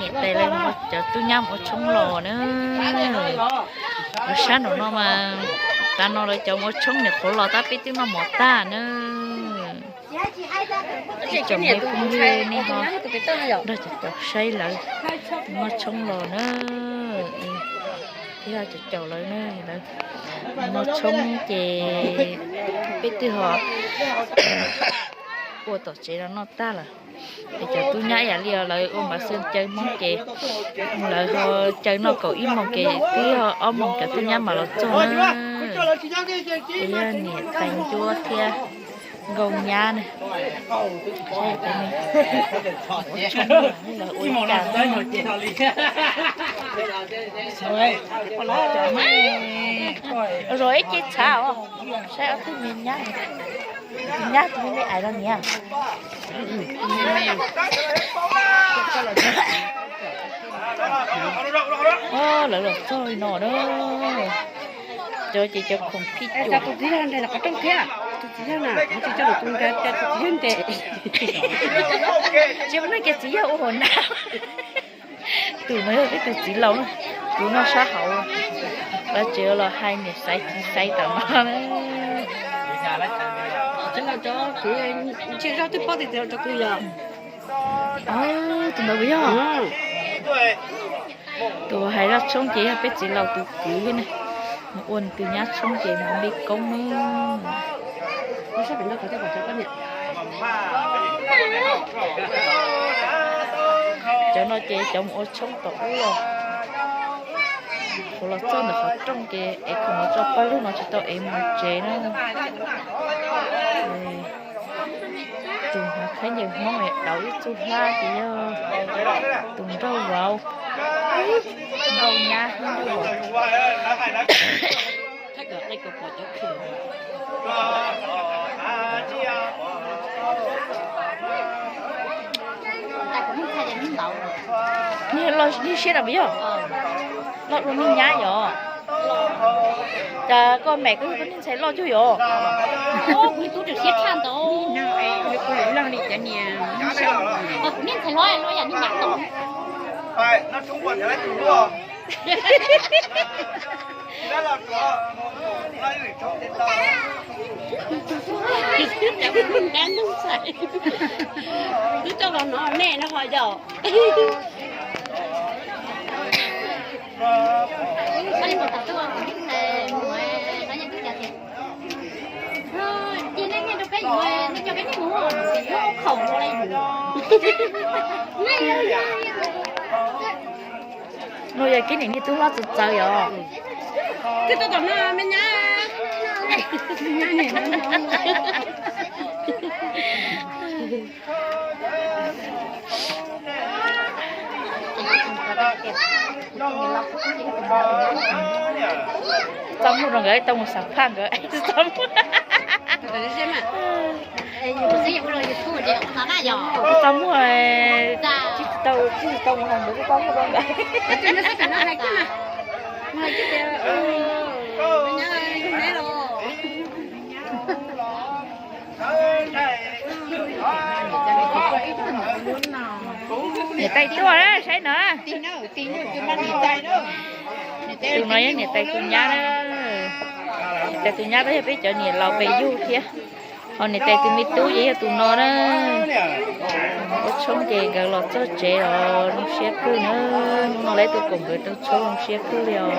Niam tais lawv cov tub nyab mus ua tshoob los na. Lawv sab nraum no mas, tav no lawv cov mus ua tshoob niam qhuav los tab peb twb noj mov tag na. Ib tsoom me phooj ywg nej ho nrog cov caum saib lawv noj tshoob los na. Thiab cov caum lawv na, lawv noj tshoob ces peb twb ho ua tom tsev los noj tag lawm. Es cov tub nyab ib yam li lawv ua npav xwm caw hmoob ces lawv ho caw noj kaum ib moos ces twb ob moos cov tub nyab mam los txog na. Es yog niam tais ncuab thiab nkauj nyab na. Ua ib ce txhav os, saib ob tug me nyab, nyab tus me me ais los niam. Lawv los txog li no na. Cov ces cov khoom phij cuam. Tus txiv yawg ntawd los qhov rooj thiab, tus txiv yawg na, kuv tsis coj los tus nkawd, tus txiv yawg ntawd. Tsis muaj neeg ces txiv yawg ua hauv na. Tus no yog peb tus txiv laus, tus noj sab hauv. Lawv tseem los hais niam xaiv txiv xaiv tom no. Tsis los cov kwv, ntsia zoj twb paub tias txiv los cov kwv yog. Tus ntawd puas yog? Tus hais zaj tshoob ces yog peb txiv laus tus kwv ne. Mus ua nws tus nyab tshoob ces mus npe koob na. Cov no ces cov mus ua tshoob tom ub los, kuv los txog ntawm qhov rooj ces es khoom mus tso pawg lug no tsis tau es mus tsev na. Tus hnav khaub ncaws Hmoob es dauv ib txuj hlab ces yog tus nraug vauv, nraug nyab thiab nraug vauv. Niag loj niag siab na puas yog? Loj dua niag nyab yom? Cas koj mam koj yug tau niag ntxhais loj cuag yom? Kuv tub tseem siab tshaj ntawd. Kuv niag ntxhais loj loj yam niag nyab ntawd. Twb coj los no nej no ho yog. No yog kib niam niag tub hlob txawv txawv yom. Twb tuaj tom no me nyab. Txaj muag rau nkawd tau mus xam phaj nkawd tsis txaj muag. Txaj muag, tsis tau, tsis tau mus hais nkawd txaj muag rau nkawd. Niam tais tuaj saib no. Tus no yog niam tais tus nyab na. Niam tais tus nyab tab yog peb cov niam laus pem yug thiab. Ho niam tais tus me tub ces yog tus no na. Ua tshoob ces nkawd los txog tsev os, zoo siab kawg na. Hnub no lawv tuaj koom nkawd rau tshoob zoo siab kawg li os.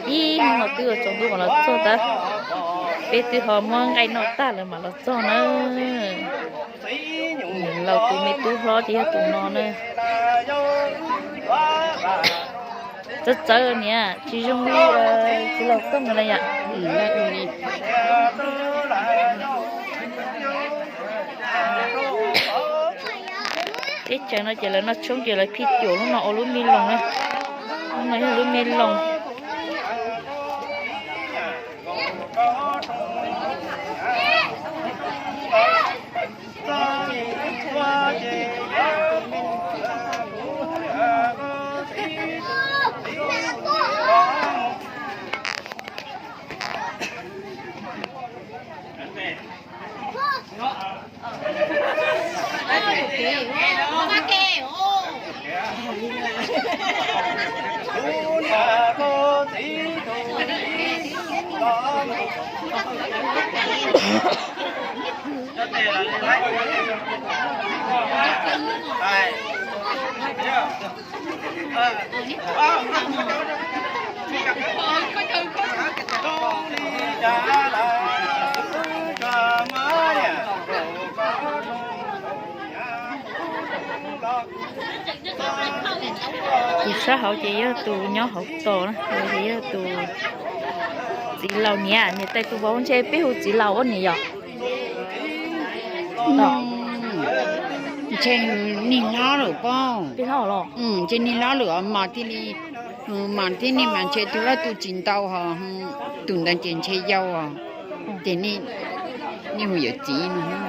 Ib hnub no twb tsaus ntuj mas los txog tab, peb twb ho muab nqaij noj tag lawm mas los txog na. Niam laus tus me tub hlob ces yog tus no na. Txawv txawv niam, tsis zoo li txiv laus Tooj na yom. Teb chaws no ces lawv noj tshoob ces lawv phij cuam lub no ua lub me loos na. Lub no yog lub me loos. Tus sab hauv ces yog tus nyob hauv tos na, ces yog tus txiv laus niam, niam tais tus vauv ntshe peb hu txiv laus ua niam yom. Ntshe nws niag hlob lawm pob. Ntshe niag hlob lawm os, mas thiaj li, mas thiaj li mas ntshe tus loj tus tsis ntau hos, tus ntawd ces ntshe yau os. Ces nej hu yawm txiv no.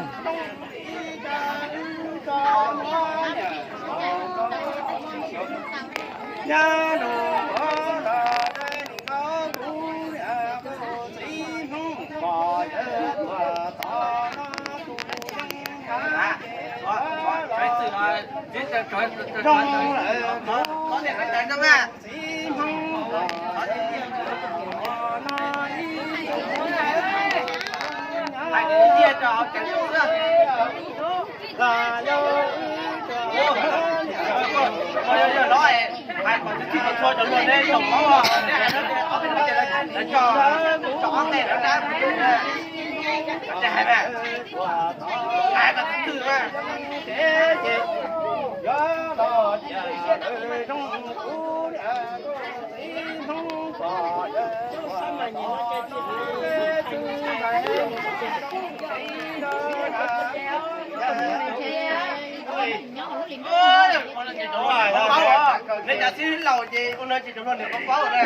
Neb cov txiv laus ces ua no ces cov hluas nws paub paub na.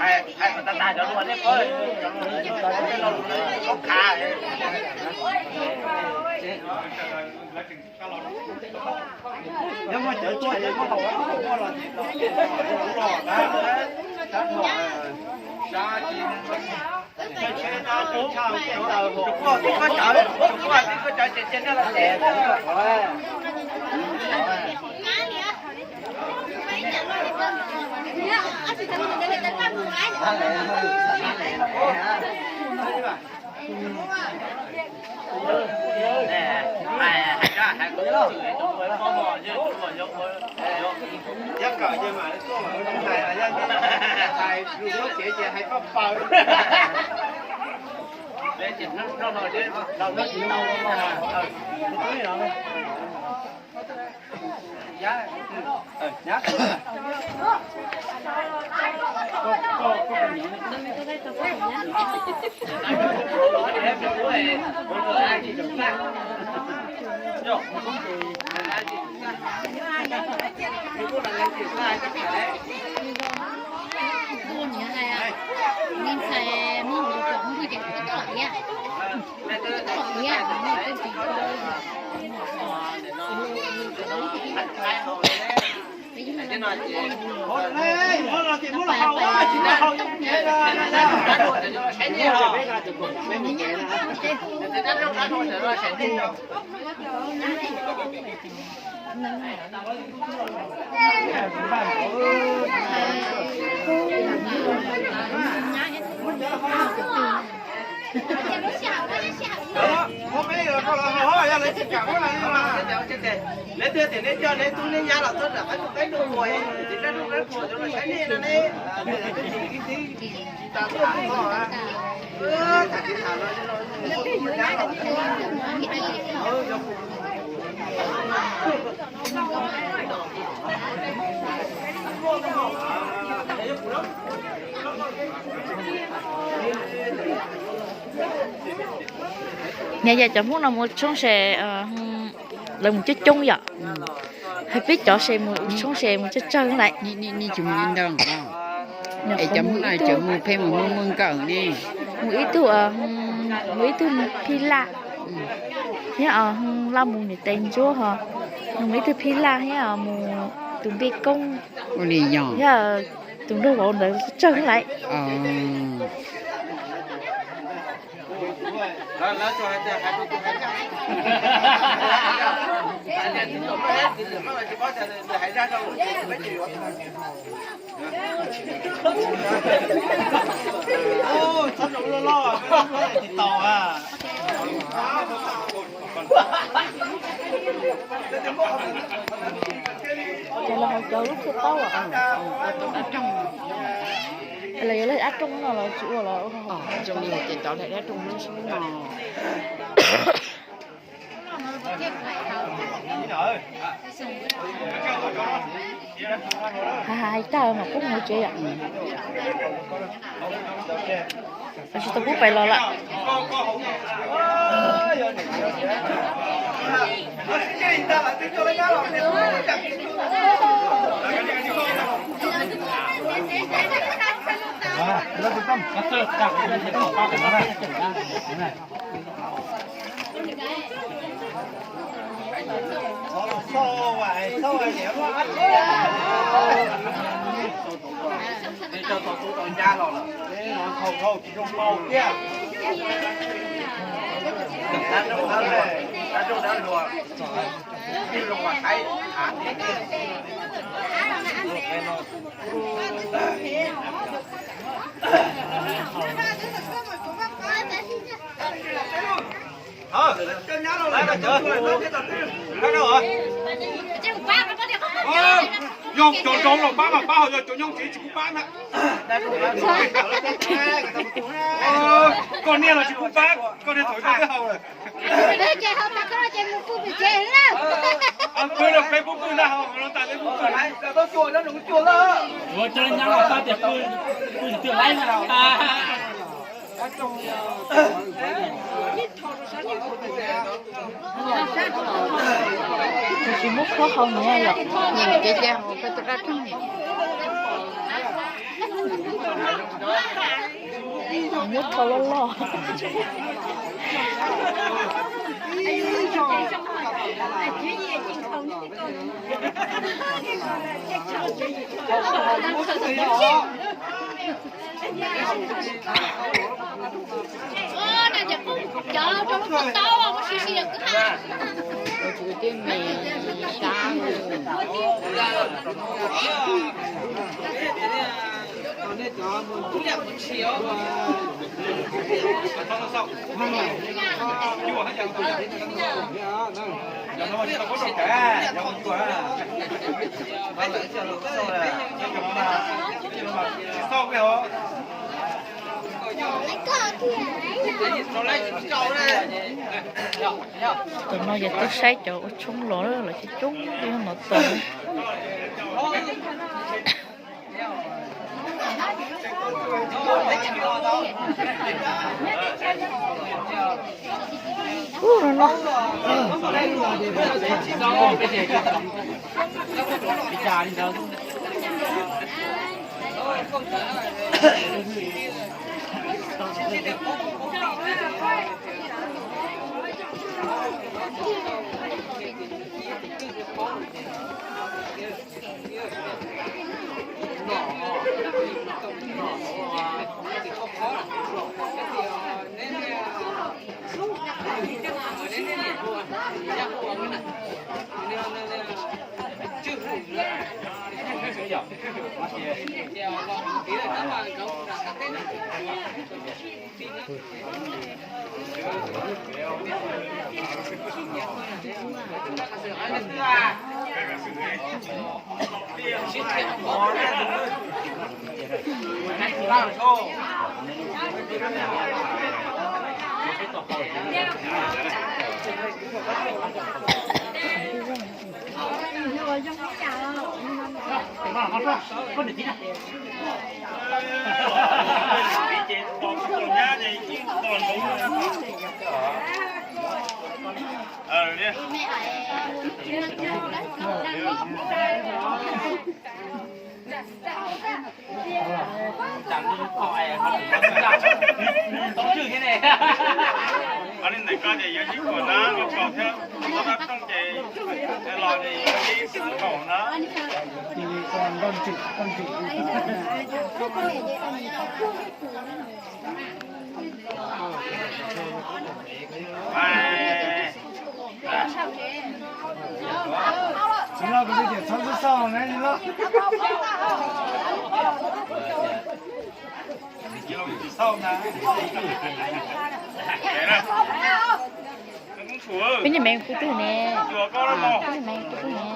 Hais kom tag tag cov hluas neb paub, cov hluas neb paub khav. Nyob muaj cawv tuaj ces muab haus muaj los ces los na. Nyob kawm ces mam li tuaj mam li hais, yog hais lus Hmoob kev ces hais paj paws. Neb twb tias neb coj neb tub neb nyab los txog nram qab tug qaib ntuj qhuas, ces qab tug qaib qhuas cov los saib nej no ne. Niam yog cov Hmoob no mus tshoob se, lawv mus coob coob yom. Hais peb cov se mus tshoob se mus tsawg tsawg lawm. Cov Hmoob no cov mus pheej mus muaj muaj nkawm ne. Mus ib tug, mus ib tug Phij Laj, thiab laj mus niam tais ntsuab ho, mus ib tug Phij Laj thiab mus tus Npej Koob, ua li yog thiab tus nraug vauv ntawd tsawg lawm. Ces los hauv cov lub txiaj taub los yog lawv dab rooj no los tsis ua los. Ces cov dab rooj lub no. Hais tag mas pub mus tsev yom. Tsis tau pub pais los lawm. Yog cov nraug los pab mas pab, ho yog cov nyob tsev tsis pub pab na. Koj niag los tsis pub pab, koj niag thaum koj twb haus lawm. Peb los peb pub pwj na, ho los tas peb pub pwj. Ua cov nyab los pab tias pwj, pwj twg laib na. Tab sis muab khob hau na yom, ces ces hauv peb tus dab roog. Muab rho loj loj. Tam no ces tuaj saib cov ua tshoob los lawm, coob coob li no tau. Ntawm ko ces yuav ib puas na, ua kaus thiab ob rab rooj ces los ces yuav ib puas kaum na. Peb niag me pw twg ne? Peb niag me pw twg ne?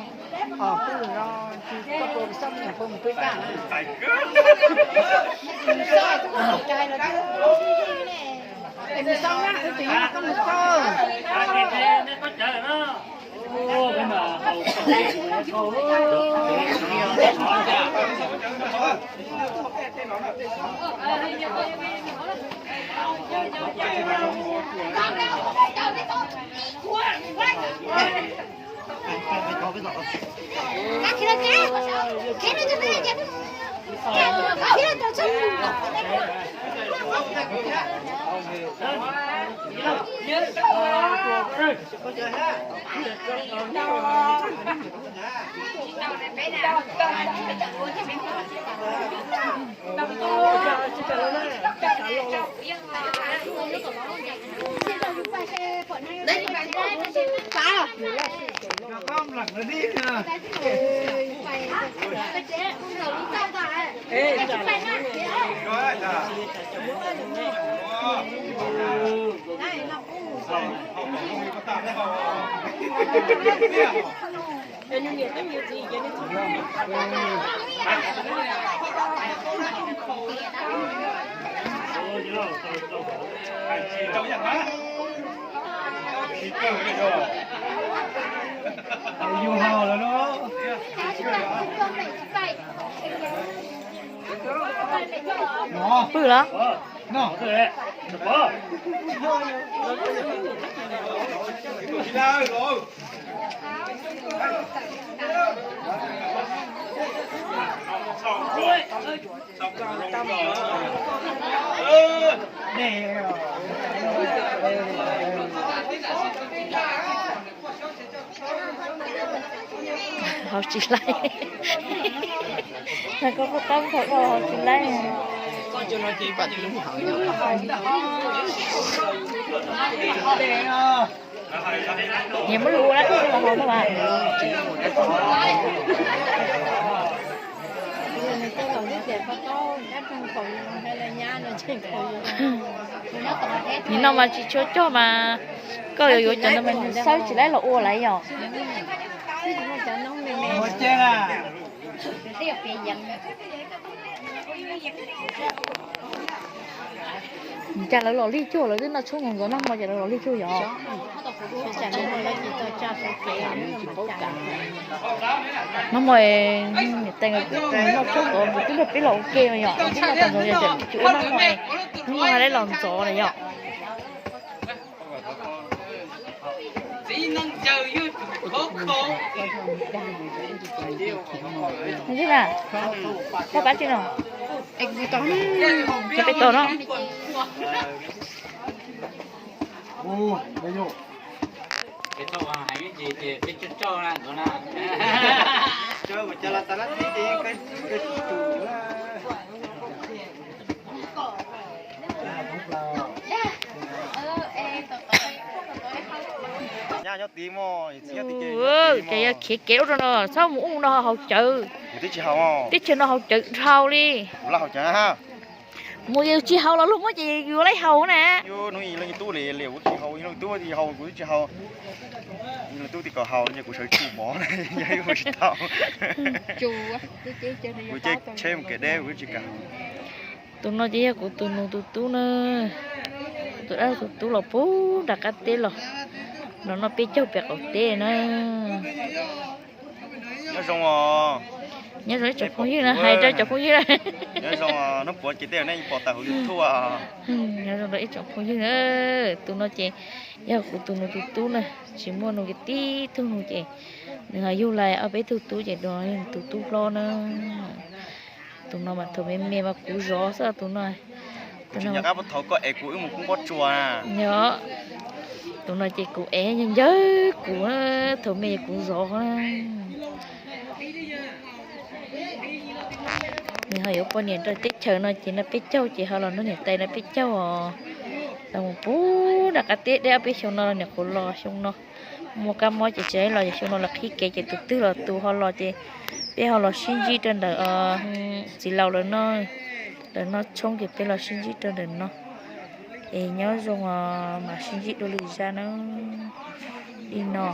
Pw los? Haus tsis laib. Koj puas tau thaum koj haus tsis laib? Niam muab lus ua dab tsi los haus no mas. Nim no mas tsis tshua cog mas koj yuav yuav cov no mas nws xawb tsis laib los ua lawm yom. Cas lawv los lig cuag, lawv twb noj tshoob ntxov ntxov nag hmo ces lawv los lig cuag yom. Nag hmo niam tais nkawd kuj noj tshoob ntxov, kuv twb nrog peb los ua ke yom, twb noj tau ntxov yom, ces tsis ua nag hmo, hnub no hais los ntxov lawm yom. Koj pab tsi no? Peb tau no. Ces yog khiav kev ub rau no, txhob mus ub no haus cawv. Teb chaws no haus cawv dhau li. Mus yus tsis haus los luag muab ces yus laib haus na. Tus no ces yog kuv tus nus tus tub na. Tus dab tus tub los puag nram qab teb los, los noj peb caug pem qaum teb na. Nyob zoo os. Nyob zoo ib tsoom phooj ywg na, hais rau cov phooj ywg na. Nyob zoo, hnub puav ces tej zaum nej pom tawm hauv YouTube. Nyob zoo rau ib tsoom phooj ywg na. Tus no ces yog kuv tus nus tus tub na, tsis muaj nus, tib tug nus ces nws ho yug lawm ob peb tug tub ces tus no yog tus tub hlob na. Tus no mas thaum me me mas kuv zov xwb tus no. Thaum koj es kuv wb mus kub pob tsuas. Yog, tus no ces kuv es ncaws kuv, thaum me kuv zov. Nws ho yuav poj niam rau teb chaws no ces noj peb caug ces ho los nrog niam tais noj peb caug os. Los mus puag nram qab teb deb ob peb xyoo no los niam qhuav los xyoo no. muaj kab mob ces tsis los, xyoo no lawv qhib kev ces tus twg los tus ho los ces peb ho los sib ntsib rau ntawm txiv laus lawv no, lawv noj tshoob ces peb los sib ntsib rau ntawm no. Es nyob zoo os, mam sib ntsib dua lwm zaj na. Li no.